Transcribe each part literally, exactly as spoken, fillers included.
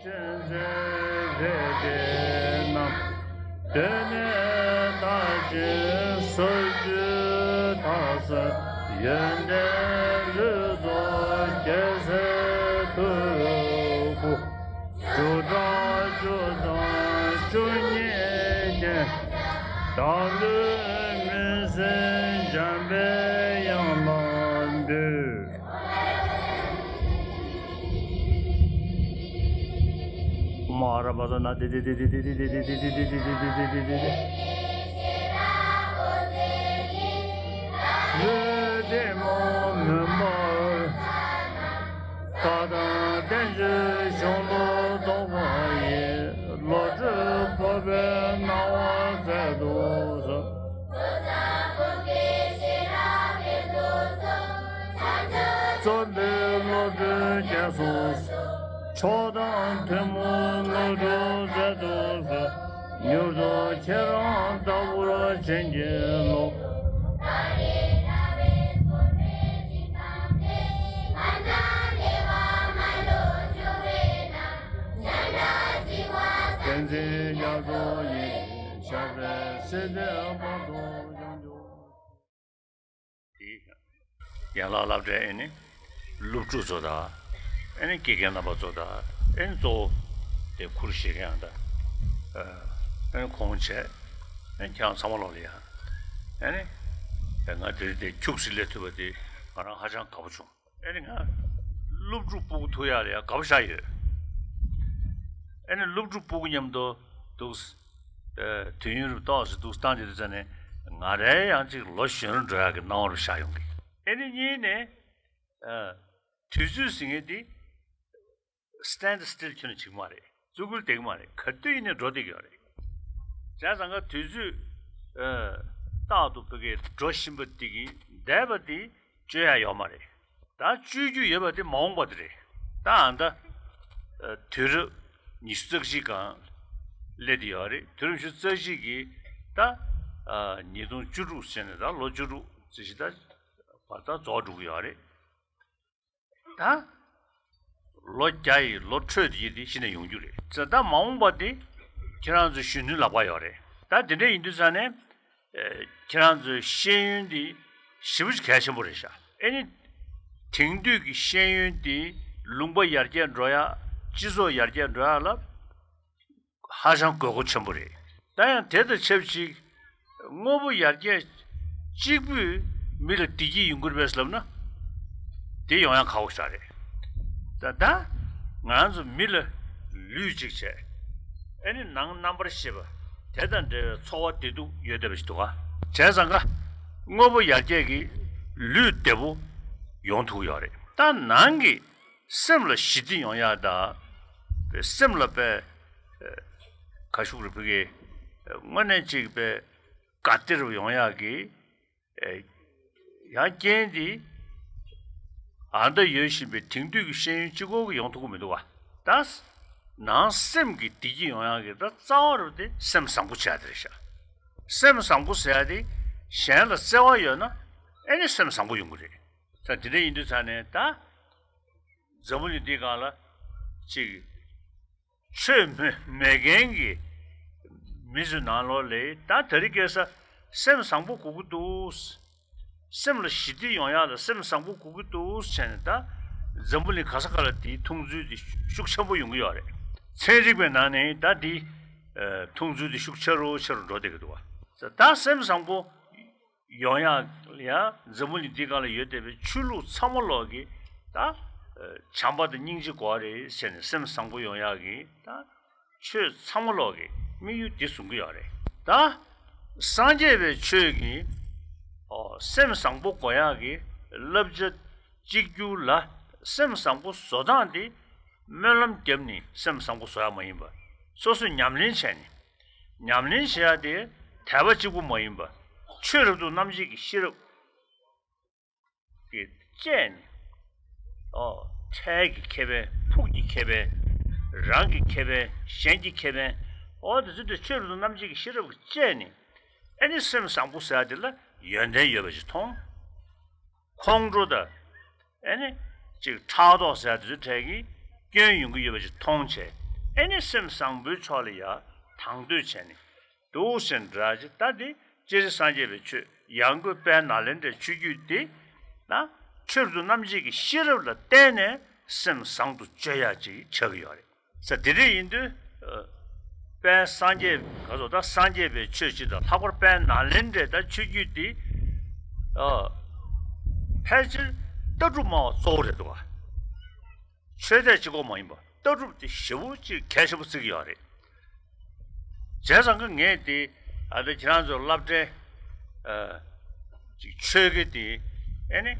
རེ་རེ་རྣམས་གདོད་ནས་དག་ཅིང་སོར་ཆུད་མཐའ་གསུམ་ཡོན་ཏན་ལུས་རྫོགས་རྒྱལ་སྲས་ཐུ་བོ། བཅུ་ཕྲག་བཅུ་དང་བཅུ་གཉིས་ཀྱིས། བདག་ལུས་མི་གསོན་འཇམ་པའི་དབྱངས་ལ་འདུད། མ་ར་པ་ས་ན་ཏི་ཏི་ཏི་ལུས་བདེ་མོ་མུན་པར། བཀའ་དང་བསྟན་བཅོས་གཞུང་ལུགས་རྟོགས་པ་ཡི། བློ་གྲོས་འཕོ་བའི་སྣང་བ་སྩལ་དུ་གསོལ། རྩོམ་པའི་བློ་གྲོས་རྒྱས་སོ་སོ། མཆོག་དང་ཐུན་མོང་བློ་གྲོས་སྩལ་དུ་གསོལ། མྱུར་དུ་ཁྱེད་རང་ལྟ་བུར་བྱིན་གྱིས་རློབས། བསྟན་འཛིན་རྒྱ་མཚོ་ཡི། ཕྱག་འཚལ་ཚེ་འདས་བར་དུ་ཡང་འགྱུར། དེ་ཡན་ལག་བསླབ་གྲྭའི་ཨེ་ནི་སློབ་ཕྲུག་ཚོ་དང་། ཨེ་ནི་དགེ་རྒན་རྣམ་པ་ཚོ་དང་། ཨེ་ནི་གཙོ་བོ་དེ་ཁུར་བཞེས་མཁན་ཡང་དང་། ཨེ་ནི་ཁོང་བྱས། ཨེ་ནི་ཁྱེད་རང་ཚང་མ་ལོག་ལ་ཡ། ཨེ་ནི་ང་དེ་རིང་དེ་ཁྱུག་ཙམ་སླེབས་ཐུབ་པ་དེ་ང་རང་ཧ་ཅང་དགའ་པོ་བྱུང་། ཨེ་ནི་ང་སློབ་ཕྲུག་སྤུ་གུ་ཐུག་ཡག་ལ་ཡ་དགའ་པོ་ཤར་ཡོད། ཨེ་ནི་སློབ་ཕྲུག་སྤུ་གུ་མཉམ་དུ་འདུག་ཨེ་དུས་ཡུན་རིང་ཏོག་ཙམ་འདུག་བཏང་བྱེད་དུས་ཙ་ནས་ང་རང་ཡང་ཅིག་ལོ་གཞོན་རུ་འགྲོ་ཡག་གི་སྣང་བ་རུ་ཤར་ཡོང་གི། ཨེ་ནི་གཉིས་ནས་ཨེ་དུས་ཚོད་ཟེར་མཁན་དེ་stand still་ཁྱོན་ནས་བྱེད་ཀྱི་མ་རེད། བཙུགས་ཁུལ་བསྡད་ཀྱི་མ་རེད། ག་དུས་ཡིན་ནའི་འགྲོ་བསྡད་ཀྱི་ཡོད་རེད། བྱས་ཙང་ཀ་དུས་ཚོད་ཨེ་རྟག་ཏུ་ཕ་གིར་འགྲོ་བཞིན་པ་དེ་གི་འདས་པ་དེ་བཅོས་ཡ་ཡོད་མ་རེད། ད་བཅོས་རྒྱུ་ཡོད་པ་དེ་མ་འོངས་པ་དེ་རེད། ད་ཨ་ད་ཨེ་དུས་རབས་ཉི་ཤུ་རྩ་གཅིག་སྒང་སླེབས་བསྡད་ཡོད་རེད། དུས་རབས་ཉི་ཤུ་རྩ་གཅིག་གི་ད་ཨ་ཉིས་སྟོང་བཅུ་དྲུག་ཟེར་ནས་ད་ལོ་བཅུ་དྲུག་ཙམ་ཞིག་ད་བར་ཐག་རྫོགས་འགྲོ་གི་ཡོད་རེད། ད་ལོ་བརྒྱ་ཡི་ལོ་འཕྲོད་དེ་ཡིན་དེ་གཞི་ནས་ཡོང་རྒྱུ་རེད། ཙང་ད་མ་འོངས་པ་དེ་ཁྱེད་རང་ཚོའི་གཞོན་ནུའི་ལག་པར་ཡོད་རེད། ད་དེ་འདྲ་ཡིན་དུས་ཙང་ནས་ཨེ་ཁྱེད་རང་ཚོའི་ཤེས་ཡོན་དེ་ཞེ་པོ་ཅིག་གལ་ཆེན་པོ་རེད་ཤག་ཨེ་ནི་དེང་དུས་ཀྱི་ཤེས་ཡོན་དེ་ལུང་པ་ཡར་རྒྱས་འགྲོ་ཡག་སྤྱི་ཚོགས་ཡར་རྒྱས་འགྲོ་ཡག་ལ་ཧ་ཅང་དགོས་མཁོ་ཆེན་པོ་རེད། ད་ཡང་དེ་དང་ཆབས་ཅིག་དངོས་པོ་ཡར་རྒྱས་གཅིག་པུས་མི་ལ་བདེ་སྐྱིད་ཡོང་གི་རེད་པས་ལབ་ན། དེ་ཡོང་ཡག་ཁག་པོ་ཞིག་རེད། ད་ད་ང་རང་ཚོ་མི་ལ་ལུས་གཅིག་བྱས། ཨེ་ནི་ནང་རྣམ་པར་ཤེས་པ་དེ་དང་འབྲེལ་བའི་ཚོར་བ་བདེ་སྡུག་ཡོད་བསྡད་པ་ཞིག་འདུག་ག་བྱས་ཙང་ཀ་དངོས་པོ་ཡར་རྒྱས་ཀྱིས་ལུས་བདེ་པོ་ཡོང་ཐུབ་ཀྱི་ཡོད་རེད། ད་ནང་གི་སེམས་ལ་ཞི་བདེ་ཡོང་ཡག་དང་། སེམས་ལ་དཔེ་ག་ཤུགས་རེ་ཕུལ་གི་དངོས་གནས་གཅིག་དཔེ་དགའ་སྟེར་ཡོང་ཡག་གི་ཡང་རྐྱེན་དེ་ཨ་མདའ་ཡོད་བཞིན་པའི་དེང་དུས་ཀྱི་ཤེས་ཡོན་གཅིག་པོ་གིས་ཡོང་ཐུབ་ཀྱི་མི་འདུག་བ། ད་ནང་སེམས་ཀྱི་བདེ་སྐྱིད་ཡོང་ཡག་གི་ད་རྩ་བ་རུ་དེ་སེམས་བཟང་པོ་བྱ་ཡག་དེ་རེད་ཤག་སེམས་བཟང་པོ་ཟེར་ཡག་དེ་གཞན་ལ་བརྩེ་བ་ཡོད་ན་ཨེ་ནི་སེམས་བཟང་པོ་ཡོང་གི་རེད། ད་དེ་འདྲ་ཡིན་དུས་ཙང་ནས་ད། འཛམ་བུ་གླིང་འདིའི་སྒང་ལ་ཅིག་ཆོས་མེད་མེད་མཁན་གྱི་མི་ཚོའི་ནང་ལོགས་ལ་ད་དེ་རིང་ཁ་སང་སེམས་བཟང་པོ་དགོས་ཀྱི་འདུག་སེམས་ལ་ཞི་བདེ་ཡོང་ཡག་ལ་སེམས་བཟང་པོ་དགོས་ཀྱི་འདུག་བྱས་ནས་ད་འཛམ་བུ་གླིང་ག་ས་ག་ལ་དེའི་མཐོང་ཚུལ་དེ་ཤུགས་ཆེན་པོ་ཡོང་གི་ཡོད་རེད། ཚན་རིག་པའི་ནང་ནས་ད་དེའི་ཨ་མཐོང་ཚུལ་དེ་ཤུགས་ཆེ་རུ་ཆེ་རུ་འགྲོ་བསྡད་ཀྱི་འདུག་བ། ད་སེམས་བཟང་པོ་ཡོང་ཡག་ལ་ཡང་འཛམ་བུ་གླིང་འདིའི་སྒང་ལ་ཡོད་བསྡད་པའི་ཆོས་ལུགས་ཚང་མ་ལོག་གིས་ད་བྱམས་པ་དང་སྙིང་རྗེ་དགོས་རེད་ཟེར་ནས་སེམས་བཟང་པོ་ཡོང་ཡག་གི་ད་ཆོས་ཚང་མ་ལོག་གིས་དམིགས་ཡུལ་འདི་བཟུང་གི་ཡོད་རེད། ད་སངས་རྒྱས་པའི་ཆོས་ཀྱིས་ཨོ་སེམས་བཟང་པོ་དགོས་ཡག་གི་བསླབ་བྱ་གཅིག་གྱུར་ལ་སེམས་བཟང་པོ་བཟོ་སྟངས་འདི་སྨོན་ལམ་བརྒྱབ་ནས་སེམས་བཟང་པོ་བཟོ་ཡག་མ་ཡིན་པར་སོ་སོས་ཉམས་ལེན་བྱས་ནས། ཉམས་ལེན་བྱེད་ཡག་དེ་དད་པ་གཅིག་པུ་མ་ཡིན་པར་ཆོས་རབ་ཏུ་རྣམ་འབྱེད་ཀྱི་ཤེས་རབ་ཀྱིས་དཔྱད་ནས། ཨོ། འཕྲལ་གྱི་ཁེ་ཕན། ཕུགས་ཀྱི་ཁེ་ཕན། རང་གི་ཁེ་ཕན། གཞན་གྱི་ཁེ་ཕན། ཨོ་དེ་ཚོ་དེ་ཆོས་རབ་ཏུ་རྣམ་འབྱེད་ཀྱི་ཤེས་རབ་ཀྱིས་དཔྱད་ནས་ཨེ་ནི་སེམས་བཟང་པོ་ཟེར་ཡག་དེ་ལ་ཡོན་ཏན་ཡོད་པ་ཞིག་མཐོང་། ཁོང་ཁྲོ་དང་། ཨེ་ནི། ཅིག་ཕྲག་དོག་ཟེར་ཡག་དེ་ཚོའི་གྲས་ཀྱི་སྐྱོན་ཡོང་གི་ཡོད་པ་ཅིག་མཐོང་བྱས། ཨེ་ནི་སེམས་བཟང་པོའི་ཕྱོགས་ལ་ཡ་དང་དོད་བྱས་ནས་འདུག་ཟེར་འདྲ་ཅིག་ད་དེ་སྤྱིར་སངས་རྒྱས་པའི་ཆོས་ཡང་སྒོས་དཔལ་ནཱ་ལེནྡྲའི་ཆོས་བརྒྱུད་དེ་ན་ཆོས་རབ་ཏུ་རྣམ་འབྱེད་ཀྱི་ཤེས་རབ་ལ་བརྟེན་ནས་སེམས་བཟང་དུ་བཅོས་ཡ་ཅིག་ཆགས་ཀྱི་ཡོད་རེད། ས་དེ་འདྲ་ཡིན་དུས། ཨ། དཔལ་སངས་རྒྱས་ག་ཚོད་ད་སངས་རྒྱས་པའི་ཆོས་སྤྱི་དང་ལྷག་པར་དཔལ་ནཱ་ལེནྡྲའི་ད་ཆོས་བརྒྱུད་འདི། ཨ། ཕལ་ཆེར་ལྟ་གྲུབ་སྨྲ་བ་གཙོ་བོ་རེད་འདུག་ག་ཆོས་དད་གཅིག་པོ་མ་ཡིན་པ་ལྟ་གྲུབ་དེ་ཞེ་པོ་ཅིག་གལ་ཆེན་པོ་བརྩི་གི་ཡོད་རེད། བྱས་ཙང་གི་ངས་དེ་ཨ་ད་ཁྱེད་རང་ཚོ་སློབ་གྲྭའི། ཨ། ཅིག་ཆོས་དགེ་དེ་ཨེ་ནི།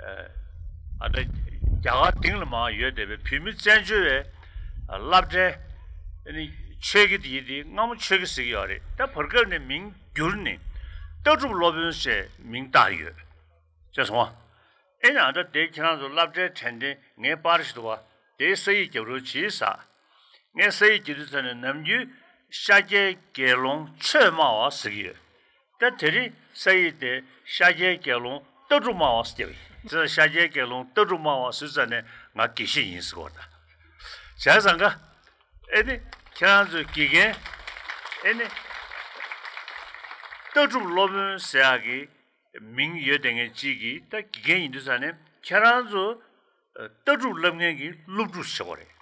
ཨ། ཨ་ད་རྒྱ་གར་སྟེང་ལ་མར་ཡོད་བསྡད་པའི་བོད་མི་བཙན་བྱོལ་བའི་ཨ་སློབ་གྲྭའི་ཨེ་ནི་ཆོས་དགེ་དེ་ཡིན་དེ་སྔ་མོ་ཆོས་དགེ་ཟེར་གི་ཡོད་རེད། ད་བར་སྐབས་ནས་མིང་བསྒྱུར་ནས་ལྟ་གྲུབ་སློབ་དཔོན་ཞེས་མིང་བཏགས་ཡོད། ཅེས་གསུངས་པ། ཨེ་ནི་ཨ་ད་དེ་ཁྱེད་རང་ཚོ་སློབ་གྲྭའི་དྲན་རྟེན་ངའི་པར་ཞིག་འདུག་བ། དེའི་ས་ཡིག་རྒྱབ་རོགས་གྱིས་ཟེར། ངས་ས་ཡིག་རྒྱབ་དུས་ཙམ་ནས་ནམ་རྒྱུན་ཤཱཀྱའི་དགེ་སློང་ཆོས་སྨྲ་བ་ཟེར་གྱི་ཡོད། ད་དེ་རིང་ས་ཡིག་དེ་ཤཱཀྱའི་དགེ་སློང་ལྟ་གྲུབ་སྨྲ་བ་ཟེར་གྱི་ཡོད། དེ་ལ་ཤཱཀྱའི་དགེ་སློང་ལྟ་གྲུབ་སྨྲ་བ་ཟེར་ཙམ་ནས་ང་དགེ་བཤེས་ཡིན་ཟེར་གོ་ད། བྱས་ཙང་ཀ་ཨེ་ནི་ཁྱེད་རང་ཚོའི་དགེ་རྒན་ཨེ་ནི་ལྟ་གྲུབ་སློབ་དཔོན་ཟེར་ཡག་གི་མིང་ཡོད་བསྡད་མཁན་གཅིག་གིས་ད་དགེ་རྒན་ཡིན་དུས་ཙང་ནས་ཁྱེད་རང་ཚོ་ལྟ་གྲུབ་བསླབ་མཁན་གྱི་སློབ་ཕྲུག་ཆགས་པ་རེད།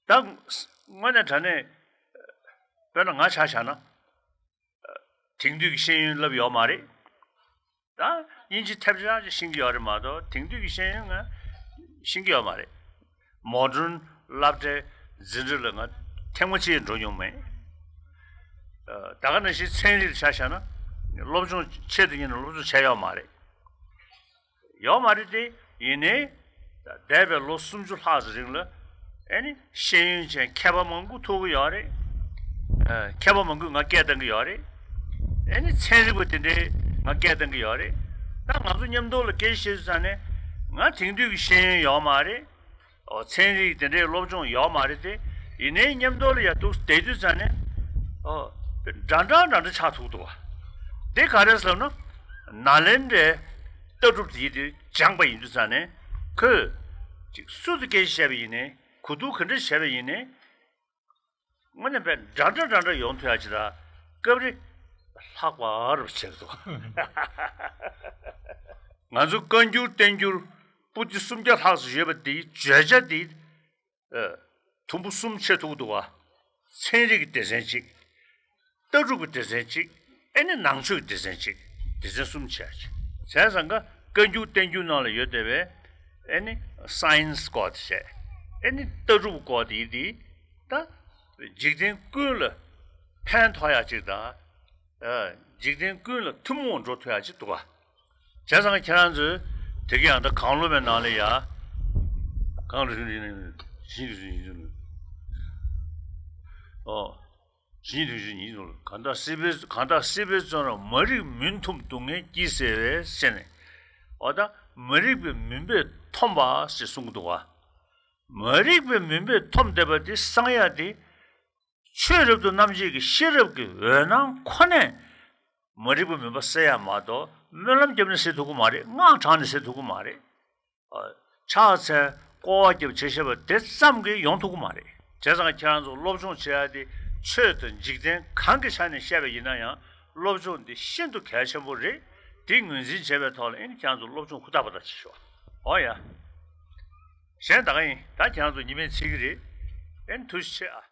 ད་དངོས་གནས་དྲང་གནས་དཔེར་ན་ང་ཆ་བཞག་ན་དེང་དུས་ཀྱི་ཤེས་ཡོན་བསླབ་ཡོད་མ་རེད། ད་དབྱིན་ཇི་ཐེབས་ཆག་ཅིག་ཤེས་ཀྱི་ཡོད་རེད་མ་གཏོགས་དེང་དུས་ཀྱི་ཤེས་ཡོན་ང་ཤེས་ཀྱི་ཡོད་མ་རེད། མོ་ཌརན་སློབ་གྲྭའི་འཛིན་གྲྭ་ལ་ང་ཐེངས་མ་གཅིག་འགྲོ་མྱོང་མེད། ད་ག་ནང་བཞིན་ཚན་རིག་ཆ་བཞག་ན་སློབ་སྦྱོང་ཆེད་དུ་ཡིན་ན་སློབ་སྦྱོང་བྱས་ཡོད་མ་རེད། ཡོད་མ་རེད་དེ། ཡིན་ནའི། འདས་པའི་ལོ་སུམ་ཅུ་ལྷག་ཙམ་རིང་ལ། ཨེ་ནི། ཤེས་ཡོན་ཅན་མཁས་པ་མང་པོ་ཐུག་གི་ཡོད་རེད། ཨ། མཁས་པ་མང་པོས་ང་སྐད་བཏང་གི་ཡོད་རེད། ཨེ་ནི། ཚན་རིག་པ་དེ་འདྲས་ང་སྐད་བཏང་གི་ཡོད་རེད། ད་ང་ཚོ་མཉམ་དུ་ལ་སྐད་ཆ་བཤད་དུས་ཙང་ནས། ང་དེང་དུས་ཀྱི་ཤེས་ཡོན་ཡོད་མ་རེད། ཨོ། ཚན་རིག་དེ་འདྲའི་སློབ་སྦྱོང་ཡོད་མ་རེད་དེ། ཡིན་ནའི་མཉམ་དུ་ལ་ཡ་འདུག་བསྡད་དུས་ཙང་ནས། ཨོ། འདྲ་འདྲ་འདྲ་འདྲ་ཆགས་ཐུབ་འདུག་བ། དེ་ག་རེ་ཟེར་ན། ནཱ་ལེནྡྲའི་ལྟ་གྲུབ་དེ་ཡིན་དུས་སྦྱངས་པ་ཡིན་དུས་ཙང་ནས། ཁོས་ཅིག་སུ་དང་སྐད་ཆ་བཤད་པ་ཡིན་ནའི། གོ་བསྡུར་ག་འདྲ་བྱས་པ་ཡིན་ནའི། དངོས་གནས་དཔེ་འདྲ་འདྲ་འདྲ་འདྲ་ཡོང་ཐུབ་ཡ་ཅིག་དང་། སྐབས་རེ་ལྷག་པར་བྱེད་འདུག་ང་ཚོ་བཀའ་འགྱུར་བསྟན་འགྱུར་པོ་ཏི་སུམ་བརྒྱ་ལྷག་ཙམ་ཡོད་པ་དེའི་བརྗོད་བྱ་དེ། ཨ། དུམ་བུ་གསུམ་ཕྱེ་ཐུབ་འདུག་བ། ཚན་རིག་གི་སྡེ་ཚན་གཅིག་ལྟ་གྲུབ་ཀྱི་སྡེ་ཚན་གཅིག་ཨེ་ནི་ནང་ཆོས་ཀྱི་སྡེ་ཚན་གཅིག་སྡེ་ཚན་གསུམ་བྱས་ཀྱི། བྱས་ཙང་ཀ་བཀའ་འགྱུར་བསྟན་འགྱུར་ནང་ལ་ཡོད་བསྡད་པའི་ཨེ་ནི་སའེན་སི་སྐོར་དེ་བྱས། ཨེ་ནི་ལྟ་གྲུབ་སྐོར་དེ་ཡིན་དེ། ད་འཇིག་རྟེན་ཀུན་ལ་ཕན་ཐོགས་ཡ་གཅིག་དང་། ཨ། འཇིག་རྟེན་ཀུན་ལ་ཐུན་མོང་འགྲོ་ཐུབ་ཡ་གཅིག་འདུག་ག་བྱས་ཙང་ཁྱེད་རང་ཚོས་དེ་གའི་ཡང་ད་གང་བློ་མའི་ནང་ལ་ཡ། གང་རེད་ཞིང་དུ་ཞིང་དུ་ཨོ། ཞིང་དུ་ཞིང་ཉིད་དུ་གང་དག་སྲིད་པའི་གང་དག་སྲིད་པའི་བཙོན་རར་མ་རིག་མུན་འཐུམས་སྡུག་བསྔལ་སྐྱིད་ཟེར་བས་ཟེར་ནས། འོ་ད་མ་རིག་པའི་མུན་པས་འཐོམས་པ་ཞེས་གསུངས་འདུག་བ། མ་རིག་པའི་མུན་པས་འཐོམས་བསྡད་པ་དེ་སངས་ཡ་དེ། ཆོས་རབ་ཏུ་རྣམ་འབྱེད་ཀྱི་ཤེས་རབ་ཀྱི་འོད་སྣང་ཁོ་ནས་མ་རིག་པའི་མུན་པ་སེལ་ཡ་མ་གཏོགས་སྨོན་ལམ་བརྒྱབ་ནས་སེལ་ཐུབ་ཀྱི་མ་རེད། སྔགས་བགྲངས་ནས་སེལ་ཐུབ་ཀྱི་མ་རེད། ཨ། ཕྱག་འཚལ་སྐོར་བ་བརྒྱབ་བྱས་བཤད་པ་དེ་ཙམ་གྱིས་ཡོང་ཐུབ་ཀྱི་མ་རེད། བྱས་ཙང་ཁྱེད་རང་ཚོ་སློབ་སྦྱོང་བྱེད་ཡ་དེ་ཆོས་དང་འཇིག་རྟེན་གང་གི་ཆ་ནས་བཤད་པ་ཡིན་ན་ཡང་སློབ་སྦྱོང་འདི་ཤིན་ཏུ་གལ་ཆེན་པོ་རེད། དེ་ངོས་འཛིན་བྱས་པའི་ཐོག་ལ་ཨེ་ནི་ཁྱེད་རང་ཚོ་སློབ་སྦྱོང་ཧུར་ཐག་པ་ཐག་བྱེད་ཤོག་འོ་ཡ། གཞན་ད་ག་ཡིན། ད་ཁྱེད་རང་ཚོ་ཉི་མའི་ཚིག་གི་རེད། ཨེ་ནི་ཐུགས་རྗེ་ཆེ་ཨ།